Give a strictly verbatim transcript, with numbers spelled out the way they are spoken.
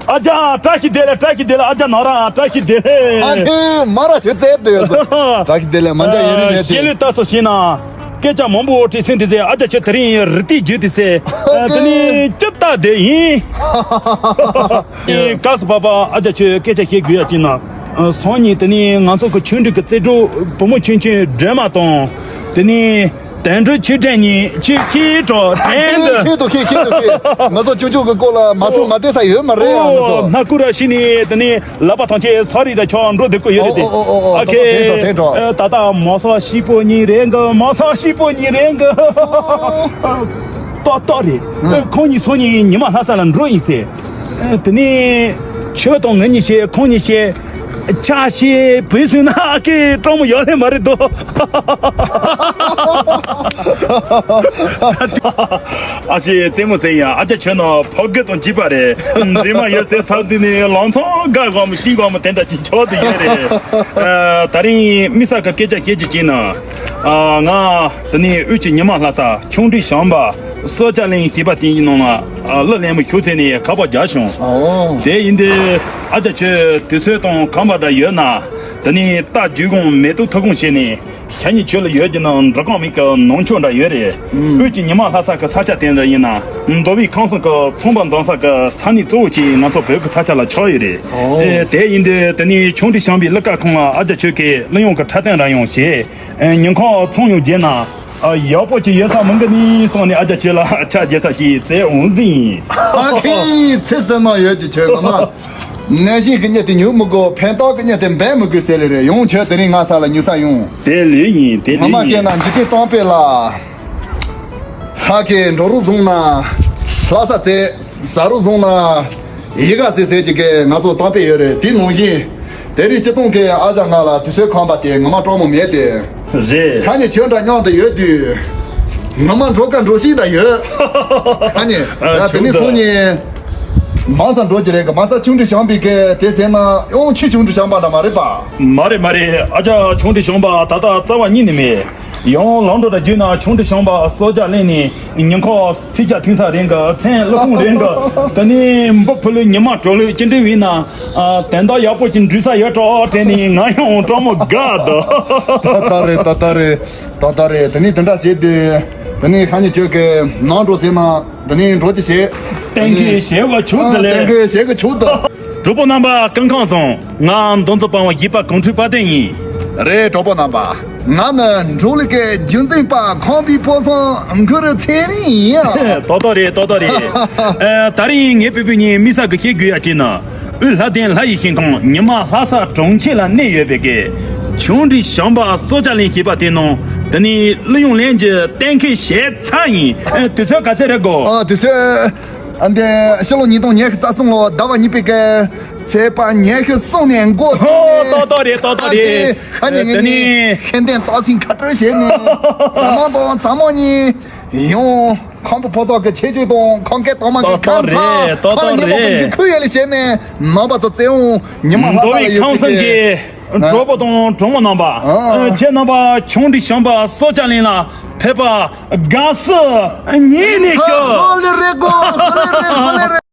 ཨ་ཅག་བཀྲ་ཤིས་བདེ་ལེགས། བཀྲ་ཤིས་བདེ་ལེགས། ཨ་ཅག་ནོར་བ་བཀྲ་ཤིས་བདེ་ལེགས། ཨ་ཁེ་མ་ར་ཆུ་ཚད་དུ་ཡོད་ཟེར། བཀྲ་ཤིས་བདེ་ལེགས། མ་ཅག་ཡིན་རིང་ནས་ཤེས་ལུས་ལྟ་སོ་ཤེས་ན། སྐད་ཆ་མང་པོ་དྲིས་ཟིན་དུས་ཟེར། ཨ་ཅག་ཁྱོད་དེ་རིང་རི་ཏི་བརྗོད་དུས་ཟེར། དེ་ནི་ཅི་ལྟ་བདེ་ཡིན། ཨེ་ག་སི་པ་པ། ཨ་ཅག་ཁྱོད་སྐད་ཆ་བཤད་དགོས་ཡ་ཅིག་ན། སང་ཉིན་དེ་ནི་ང་ཚོ་གི་ཆུང་འདྲིས་ཀྱི་རྩེ་དྲུག་བུ་མོ་ཆུང་ཆུང་སྒྲོལ་མ་དང་། དེ་ནི་དོན་གྲུབ་ཆོས་སྒྲོན་གཉིས་ཆུ་ཤེས་གྲོགས་ཁྱེད་དུ། ཁྱེད་དུ་ཁྱེད་ཁྱེད་དུ་ཁྱེད། ང་ཚོ་ཆུང་ཆུང་གི་སྐོར་ལ་མ་སུ་མ་བལྟས་ས་ཡོད་མ་རེད་ཨ། ང་ཚོ་སྣ་ཁུག་ར་ཤི་ནི་དེ་ནི་ལབ་པ་ཐང་ཆེ་སོ་རི་ད་ཆོག་འགྲོ་སྡོད་ཀྱི་ཡོད་རེད་དེ། ཨོ་ཨོ་ཨོ་ཨོ། ཨ་ཁེ། དྲན་དྲན་དྲན་དྲན། ད་ལྟ་མ་སོ་ཤི་པོ་གཉིས་རེད་གི། མ་སོ་ཤི་པོ་གཉིས་རེད་གི། ཏོག་ཏོག་རེད། ཁོང་གཉིས་སང་ཉིན་ཉི་མ་ལྷ་ས་ལ་འགྲོ་ཡིན་ཟེར། དེ་ནས་ཁྱོད་དང་ངེད་གཉིས་བཤད། ཁོང་གཉིས་བཤད། ཆ་ཤས་བུད་སོང་ན་ཨ་ཁེ་སྤྲང་མོ་ཡོད་ལེ་མ་རེད་དོ། ཨ་ཤེ་རྩེད་མོ་ཟེར་ཡ། ཨ་ཅག་ཁྱོད་ནང་ཕོ་རྒོད་དང་བརྗིད་པ་རེད། མཛེས་མ་ཡོད་ཟེར་ཚར་དུས་ནས་ལང་ཚོ་དགའ་དགའ་མོ་ཤིང་དགའ་མོ་དེ་འདྲ་ཅིག་ཆགས་དུ་ཡོད་རེད། ད་རིང་མི་ས་གི་སྐད་ཆ་བཤད་རྒྱུ་ཅིག་ན། ང་དེ་ནས་དབུས་ཀྱི་ཉི་མ་ལྷ་ས་ཆུང་འདྲིས་བྱམས་པ་སྲོག་ཆགས་གླིང་ཞེས་པ་དེའི་ནང་ལ་གླུ་ལེན་མི་ཞུ་ཚེ་ནས་ཁ་པར་རྒྱག་བྱུང་། ཨོ། དེ་ཡིན་དུས་ཨ་ཅག་ཁྱོད་དུས་ཚོད་དང་ཁང་པ་འདྲ་ཡོད་ན། དེ་ནས་རྟ་རྒྱུག་གོང་མེ་ཏོག་ཐུག་གོང་བྱས་ནས་ཤ་ཉེ་ཁྱོད་ལ་ཡོད་ཀྱི་ན་འགྲོ་གང་མེད་ཀྱི་ནང་ཆོས་འདྲ་ཡོད་རེད། དབུས་ཀྱི་ཉི་མ་ལྷ་ས་གི་ས་ཆ་དེ་འདྲ་ཡིན་ན་མདོ་དབུས་ཁམས་གསུམ་གི་ཚོང་པ་འཛོམས་ས་གི་ས་གནས་གཙོ་བོ་ཅིག་ང་ཚོ་བོད་ཀྱི་ས་ཆ་ལ་ཆགས་ཡོད་རེད། ཨོ། དེ་ཡིན་དུས་དེ་ནས་ཆུང་འདྲིས་བྱམས་པའི་གླུ་ཁ་ཁང་ལ་ཨ་ཅག་ཁྱོད་ཀྱིས་གླུ་དབྱངས་ཀྱི་འཁྲབ་སྟོན་རང་ཡང་བྱས། ཉིན་ཁ་ཚོང་ཡོང་རྗེས་ན། ཡག་པོ་ཅིག་ཡོད་ས་མི་འགི་ནི་སོང་ནས་ཨ་ཅག་ཁྱོད་ལ་ཆ་རྒྱས་ས་ཞིག་བཙལ་འོང་ཟིན། ཨ་ཁེ་ཚེ་ཟེར་ན་ཡོད་ཀྱི་ཁྱོད་ངོ་མ། ནད་གཞི་གི་གཉེན་དེ་ཉུག་མི་དགོས། ཕན་ཐོགས་གི་གཉེན་དེ་འབད་མི་དགོས་ཟེར་ལེ་རེད། ཡང་ཁྱོད་དེ་རིང་ང་ས་ལ་ཉུག་ས་ཡོང་། དེ་ལོས་ཡིན། དེ་ངོ་མ་ལོས་ཡིན། སྐྱེས་ན་འཇིག་རྟེན་སྟོང་པའི་ལ། ཧ་ཁེ་འགྲོ་རུ་བཟུང་ན། ལྷ་ས་རྩེ། ཟ་རུ་བཟུང་ན། ཡི་ག་ཟེར་ཟེར་གྱི་གེ་ང་ཚོ་གཏམ་དཔེ་ཡོད་རེད། དེ་ནང་བཞིན། དེ་རིང་སྤྱི་བཏང་གི་ཨ་ཅག་ང་ལ་དུས་ཚོད་ཁོམ་པ་དེ་ངོ་མ་སྤྲང་མོ་མེད་དེ། རེད། ཁ་ཉིན་ཁྱོད་འདྲ་མཉམ་དུ་ཡོད་དུས། ངོ་མ་འགྲོ་ཀ་འགྲོ་ཤིག་འདྲ་ཡོད། ཁ་ཉིན། ཨ། དེ་ནི་སོང་ཉིན། མང་ཙམ་འགྲོ་གི་རེད་གི། མང་ཙམ་ཆུང་འདྲིས་བྱམས་པའི་གེ་དེ་ཟེར་ན་ཡང་ཆུ་ཆུང་འདྲིས་བྱམས་པ་འདྲ་མ་རེད་པ། མ་རེད་མ་རེད། ཨ་ཅག་ཆུང་འདྲིས་བྱམས་པ་ད་ལྟ་རྩ་བ་ཉིད་ནས་མེད། ཡང་ལམ་འགྲོ་དང་བརྒྱུད་ན་ཆུང་འདྲིས་བྱམས་པ་སྲོག་ཆགས་གླིང་ནས་ཉིན་ཁ་ཚིག་ཇ་ཐུང་ས་རེད་གི། མཚན་གླུ་ཁུང་རེད་གི། དེ་ནས་འབུ་ཕུ་ལུ་ཉི་མ་དྲོ་ལུ་ཅི་འདྲ་བས་ན། དོན་དག་ཡག་པོ་ཅིག་འགྲུལ་ས་ཡོད་འགྲོ་དྲན་ནས་ང་ཡང་སྤྲང་མོ་དགའ་འདུག་ད་ལྟ་རེད། ད་ལྟ་རེད། ད་ལྟ་རེད། དེ་ནས་དེ་འདྲ་བྱས་དུས། དེ་ནས་ཁ་ཉིན་ཁྱོད་ཀྱི་ནང་འགྲོ་ཟེར་ན། དེ་ནས་འགྲོ་ཅི་བྱེད། གཏན་འཁེལ་བྱེད་པ་ཆོག་ཏུ་ལས། གཏན་འཁེལ་བྱེད་གི་ཆོག་ཏུ། གྲོགས་པོ་རྣམ་པ་སྐུ་ཁམས་བཟང་། ང་མདོ་འཛིན་པང་བ་བཞི་པ་གངས་ཁྲོད་དཔལ་ལྡན་ཡིན། རེད། གྲོགས་པོ་རྣམ་པ། ང་ནི་འབྲོག་གླིང་གི་རྒྱུན་འཛིན་པ་ཁང་པའི་ཕོ་བཟང་གུ་རུ་ཚེ་རིང་ཡིན། ཏོག་ཏོག་རེད། ཏོག་ཏོག་རེད། ཨ། ད་རིང་ངའི་སྤུན་པོ་གཉིས་མི་ས་གི་བཤད་དགོས་ཡ་ཅིག་ན། དབུས་ལྷ་ལྡན་ལྷ་ཡི་ཞིང་ཁམས་ཉི་མ་ལྷ་ས་གྲོང་ཁྱེར་ལ་གནས་ཡོད་པའི་གི། ཆུང་འདྲིས་བྱམས་པ་སྲོག་ཆགས་གླིང་ཞེས་པ་དེ་ནང་དེ་ནས་གླུ་དབྱངས་ལེན་གྱི་གཏན་འཁེལ་བྱས་ཚར་ཡིན། ཨ། དུས་ཚོད་ག་ཚད་རེད་གོ། ཨ། དུས་ཚོད། ཨ། འདི་ཕྱི་ལོ་ཉིས་སྟོང་ཉི་ཤུ་རྩ་གསུམ་ལོ་ཟླ་བ་གཉིས་པའི་གི་ཚེས་པ་ཉི་ཤུ་གསུམ་ནས་འགོ་ཚུགས་ནས། ཧོ། ཏོག་ཏོག་རེད། ཏོག་ཏོག་རེད། ཨ་ནི་ཁ་ཉིན་ངེད་གཉིས་ཤེས་ལྡན་སྟག་སེང་ཁ་སྤྲོད་བྱས་ནས་ཟ་མ་དང་ཚ་མ་གཉིས་ཡང་ཁམས་པའི་ཕོ་བཟང་གི་ཆེ་བརྗོད་དང་ཁམས་སྐད་དྭངས་མ་གི་ཁ་མཚར་ཁ་ལ་ཉན་པ་གི་འཇུ་ཁུ་ཡེ་ལ་བྱས་ནས་ནང་པ་ཚོ་བཙན་འོང་ཉི་མ་ལྷ་ས་ལ་ཡོད་པའི་གི། གྲོགས་པོ་དང་གྲོགས་མོ་རྣམ་པ། ཨ། ཁྱེད་རྣམ་པ་ཆུང་འདྲིས་བྱམས་པ་སྲོག་ཆགས་གླིང་ལ་ཕེབས་པ་དགའ་བསུ་ཉིད་ནས་ཞུ། ཧོ་ལེ་རེད་གོ། ཧོ་ལེ་རེད། ཧོ་ལེ་རེད།